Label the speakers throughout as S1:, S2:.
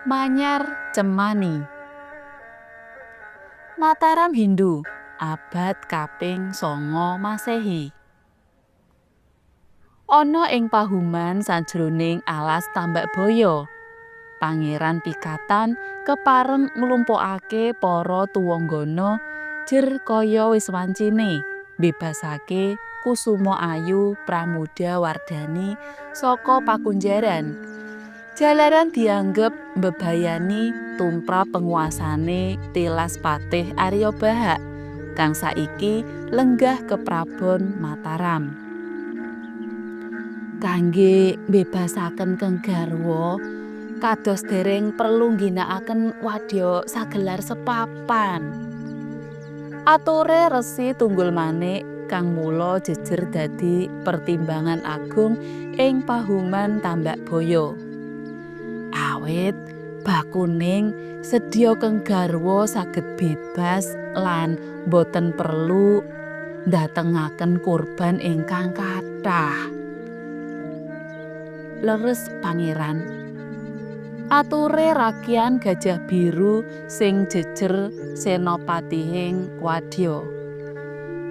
S1: Manyar Cemani. Mataram Hindu, abad kaping 9 Masehi. Ana ing pahuman sajroning alas Tambakboyo, Pangeran Pikatan kepareng nglumpukake para tuwanggana jer kaya wis wancine mbebasake Kusuma Ayu Pramodawardhani saka pakunjaran. Jalaran dianggep mbebayani tumrap penguasane tilas Patih Arya Bahak kang saiki lenggah keprabon Mataram. Kangge mbebasaken keng garwa kados dereng perlu ngginakaken wadya sagelar sepapan. Ature Resi Tunggul Manik kang mula jejer dadi pertimbangan agung ing pahuman Tambakboyo. Awit bakuning sedya keng garwa saged bebas lan boten perlu ndatengaken kurban ingkang kathah. Leres, Pangeran. Ature Rakyan Gajah Biru sing jejer senopatihing wadya.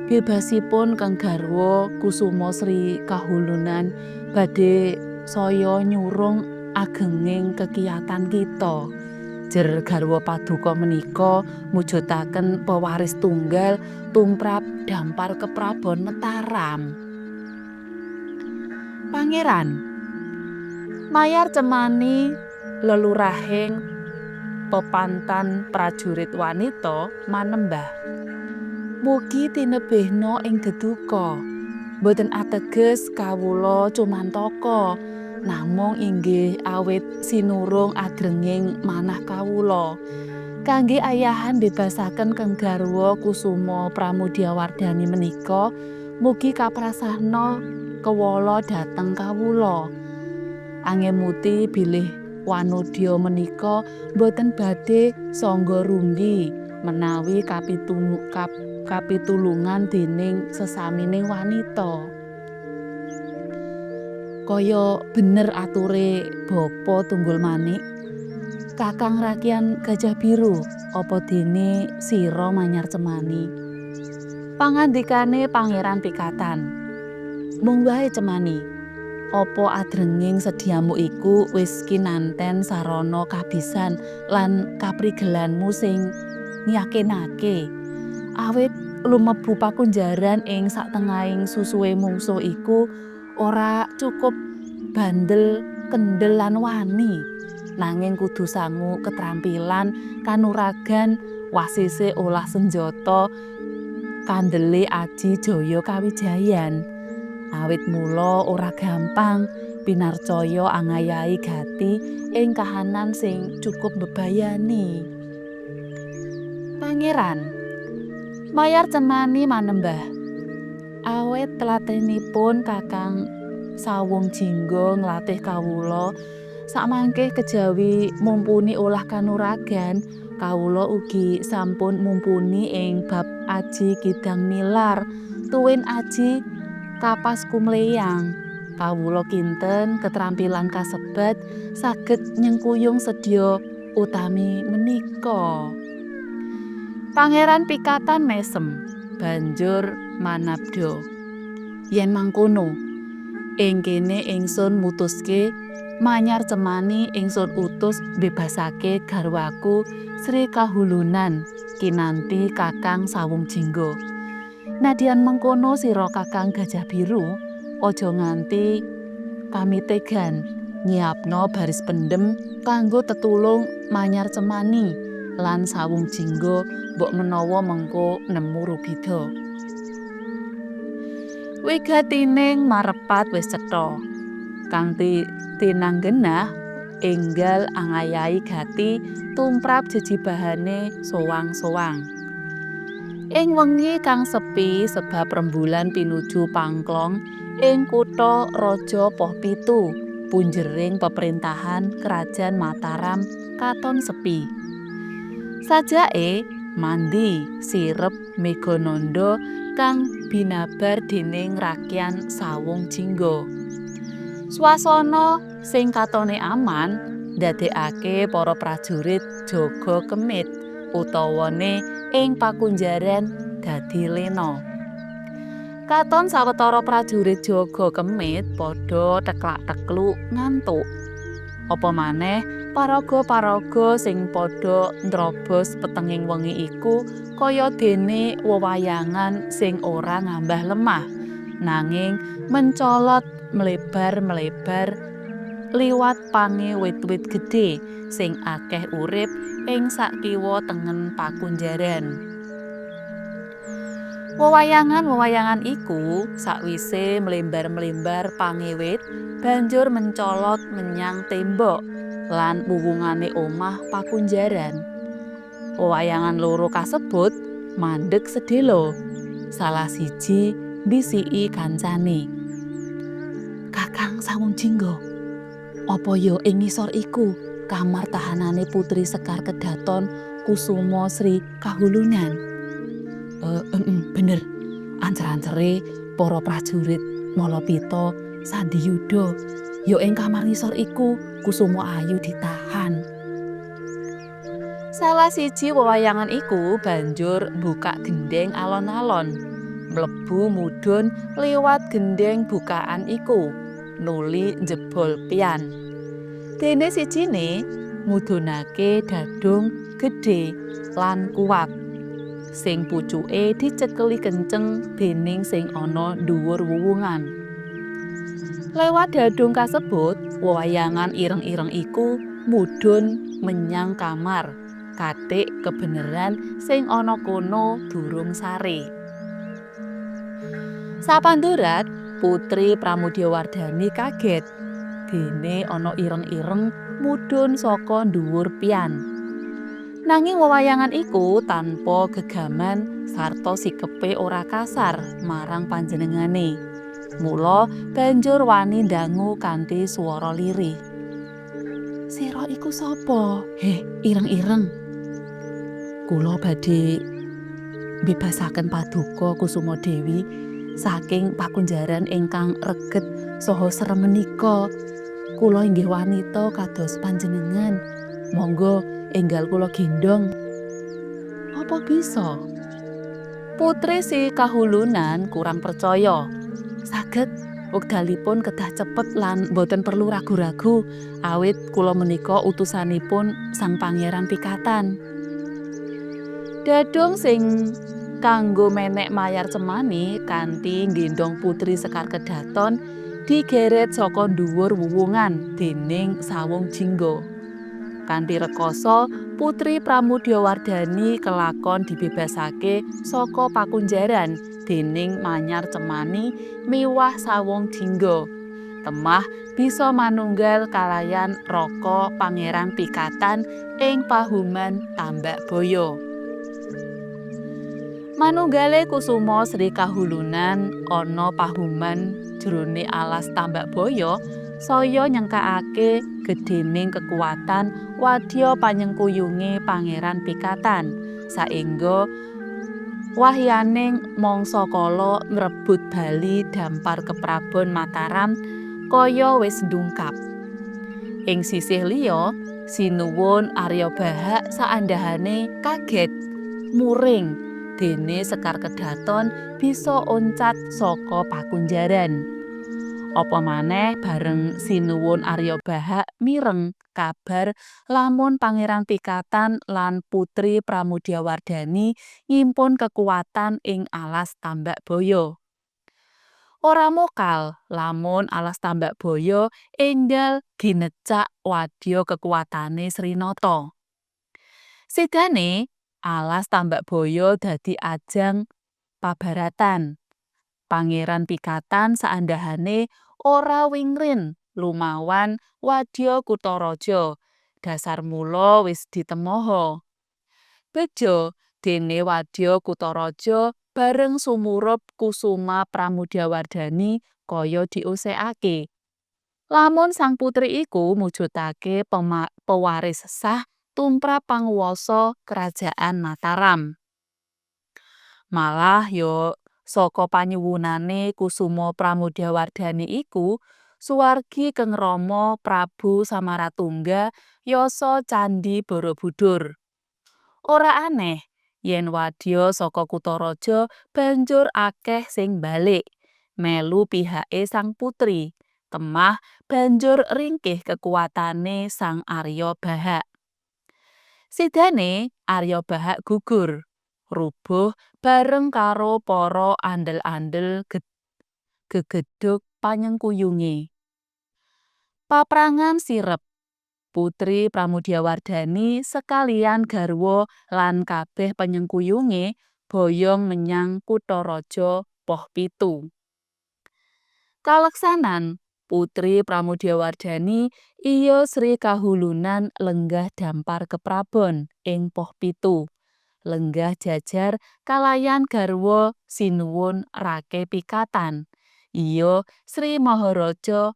S1: Bebasipun keng garwa Kusuma Sri Kahulunan badhe saya nyurung agenging kekiyatan kita. Jer garwa paduka menika mujudaken pewaris tunggal tumrap dampar keprabon Mataram. Pangeran, Mayar Cemani lelurahing pepantan prajurit wanita manembah. Mugi tinebihna ing deduka. Boten ateges kawula cumantaka, namung inggih awit sinurung adrenging manah kawula. Kangge ayahan bebasaken keng garwa Kusuma Pramodawardhani menika, mugi kaprasahna kewala dhateng kawula. Angemuti bilih wanodya menika boten badhe sangga runggi menawi kapitulungan dening sesamining wanita. Kaya bener ature Bapa Tunggul Manik, Kakang Rakyan Gajah Biru, apa dene sira Manyar Cemani? Pangandikane Pangeran Pikatan. Mung wae, Cemani. Apa adrenging sedyamu iku wis kinanten sarana kabisan lan kaprigelanmu sing ngyakinake? Awit lumebu pakunjaran ing satengahing susuhe mungsuh iku ora cukup bandel, kendel lan wani, nanging kudu sangu ketrampilan kanuragan wasise olah senjata kandele aji jaya kawijayan. Awit mula ora gampang pinarcaya angayahi gati ing kahanan sing cukup mbebayani. Pangeran, Mayar Cemani manembah. Awit tlatenipun Kakang Sawung Jingga nglatih kawula samangke kejawi mumpuni olah kanuragan, kawula ugi sampun mumpuni ing bab aji kidang milar tuwin aji kapas kumleyang. Kawula kinten ketrampilan kasebat saged nyengkuyung sedya utami menika. Pangeran Pikatan mesem, banjur manabda. Yen mangkono, ing kene ingsun mutuske Manyar Cemani ingsun utus mbebasake garwaku Sri Kahulunan kinanti Kakang Sawung Jingga. Nadyan mengkono, sira Kakang Gajah Biru aja nganti kamitegan nyiapno baris pendem kanggo tetulung Manyar Cemani lan Sawung Jingga, mbok menawa mengko nemu rubida. Wigatining marepat wis cetha. Kang tinanggenah enggal angayahi gati tumrap jejibahane sowang-sowang. Ing wengi kang sepi sebab rembulan pinuju pangklong ing kutha Raja Poh Pitu, punjering peperintahan Kerajaan Mataram katon sepi. Sajake mandi sirep Megananda kang binabar dening Rakyan Sawung Jingga. Swasana sing katone aman ndadekake para prajurit jaga kemit utawane ing pakunjaran dadi lena. Katon sawetara prajurit jaga kemit padha teklak-tekluk ngantuk. Apa maneh paraga-paraga sing padha nrobos petenging wengi iku kaya dene wewayangan sing ora ngambah lemah, nanging mencolot mlebar-mlebar liwat pange wit-wit gedhe sing akeh urip ing sakiwa tengen pakunjaran. Wewayangan-wewayangan iku sakwise mlembar-mlembar pange wit banjur mencolot menyang tembok lan wuwungane omah pakunjaran. Wewayangan loro kasebut mandheg sedhela. Salah siji mbisiki kancane. "Kakang Sawung Jingga, apa ya ing ngisor iku kamar tahanane Putri Sekar Kedaton Kusuma Sri Kahulunan?" Bener. Ancer-ancere para prajurit Malapita Sandiyuda ya ing kamar ngisor iku Kusuma Ayu ditahan. Salah siji wewayangan iku banjur mbukak gendheng alon-alon, mlebu mudhun liwat gendheng bukaan iku, nuli njebol pian. Dene sijine mudhunake dadung gedhe lan kuat, sing pucuke dicekeli kenceng dening sing ana dhuwur wuwungan. Lewat dadung kasebut, wewayangan ireng-ireng iku mudhun menyang kamar, katik kebeneran sing ana kono durung sare. Sapandurat, Putri Pramudyawardhani kaget dene ana ireng-ireng mudhun saka dhuwur pian. Nanging wewayangan iku tanpa gegaman sarta sikepe ora kasar marang panjenengane. Mula banjur wani ndangu kanthi swara lirih. "Sira iku sapa? Heh, ireng-ireng. Kula badhe mbebasaken paduka Kusuma Dewi saking pakunjaran ingkang reget saha serem menika. Kula inggih wanita kados panjenengan. Monggo enggal kula gendhong." "Apa bisa?" Putri si Kahulunan kurang percaya. "Saged, wekdalipun kedah cepet lan boten perlu ragu-ragu awit kula menika utusanipun Sang Pangeran Pikatan." Dadung sing kanggo menek mayar cemani kanthi nggendhong Putri Sekar Kedaton digeret saka dhuwur wuwungan dening Sawung Jingga. Kanthi rekasa Putri Pramudyawardhani kelakon dibebasake saka pakunjaran dening Manyar Cemani miwah Sawung Jingga. Temah bisa manunggal kalayan Raka Pangeran Pikatan ing Pahuman Tambakbaya. Manunggale Kusuma Sri Kahulunan ana pahuman jrone alas Tambakbaya saya nyengkakake gedhening kekuatan wadya panyengkuyunge Pangeran Pikatan saengga wahyaning mangsa kala ngrebut bali dampar keprabon Mataram kaya wis ndungkap. Ing sisih liya, Sinuwun Arya Bahak saandhahane kaget muring dene Sekar Kedaton bisa oncat saka pakunjaran. Apa maneh bareng Sinuwun Arya Bahak mireng kabar lamun Pangeran Pikatan lan Putri Pramudyawardhani ngimpun kekuatan ing alas Tambakbaya. Ora mokal lamun alas Tambakbaya enggal ginecak wadya kekuwatane Srinata. Sidane alas Tambakbaya dadi ajang pabaratan. Pangeran Pikatan saandhahane ora wingrin lumawan wadya kutaraja, dasar mula wis ditemoha. Beja dene wadya kutaraja bareng sumurup Kusuma Pramudyawardhani kaya diosekake. Lamun sang putri iku mujudake pewaris sah tumrap panguwasa Kerajaan Mataram. Malah ya saka panyuwunane Kusuma Pramudyawardhani iku Suwargi keng rama Prabu Samaratungga yasa Candhi Borobudur. Ora aneh yen wadya saka kutha raja banjur akeh sing mbalik melu pihake sang putri. Temah banjur ringkih kekuwatane Sang Arya Bahak. Sidane Arya Bahak gugur, rubuh bareng karo para andel-andel gegedhug panyengkuyunge. Paprangan sirep. Putri Pramudyawardhani sekalian garwa lan kabeh penyengkuyunge boyong menyang kutha raja Poh Pitu. Kaleksanan Putri Pramudyawardhani iya Sri Kahulunan lenggah dampar keprabon ing Poh Pitu. Lenggah jajar kalayan garwa sinuwun Rake Pikatan, iya Sri Maharaja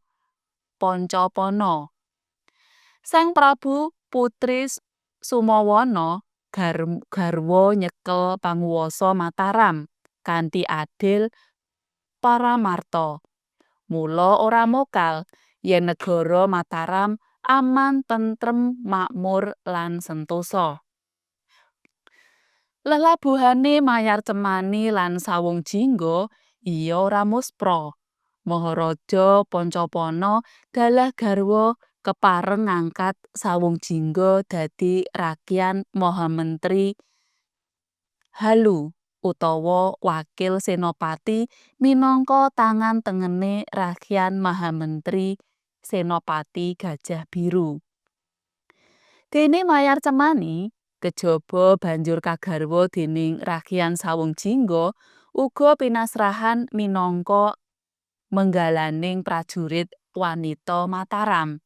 S1: Pancapana. Sang Prabu Putri Sumawana garwa nyekel panguwasa Mataram kanthi adil paramarta. Mula ora mokal yen negara Mataram aman tentrem makmur lan sentosa. Lelabuhane Mayar Cemani lan Sawung Jingga iya ora muspra. Maharaja Pancapana dalah garwa kepareng ngangkat Sawung Jingga dadi Rakyan Mahamentri Halu utawa Wakil Senopati minangka tangan tengene Rakyan Mahamentri Senopati Gajah Biru. Dene Mayar Cemani kejaba banjur kagarwa dening Rakyan Sawung Jingga uga pinasrahan minangka menggalaning prajurit wanita Mataram.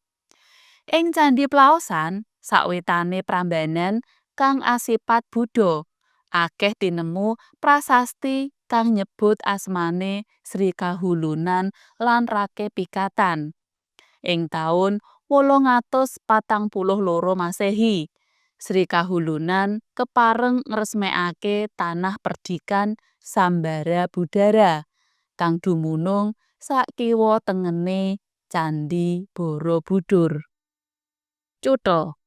S1: Ing Candhi Plaosan, sawetane Prambanan kang asipat Buddha, akeh tinemu prasasti kang nyebut asmane Sri Kahulunan lan Rake Pikatan. Ing taun 842 Masehi, Sri Kahulunan kepareng ngresmekake tanah perdikan Sambara Budara kang dumunung sakiwa tengene Candhi Borobudur. Cutha.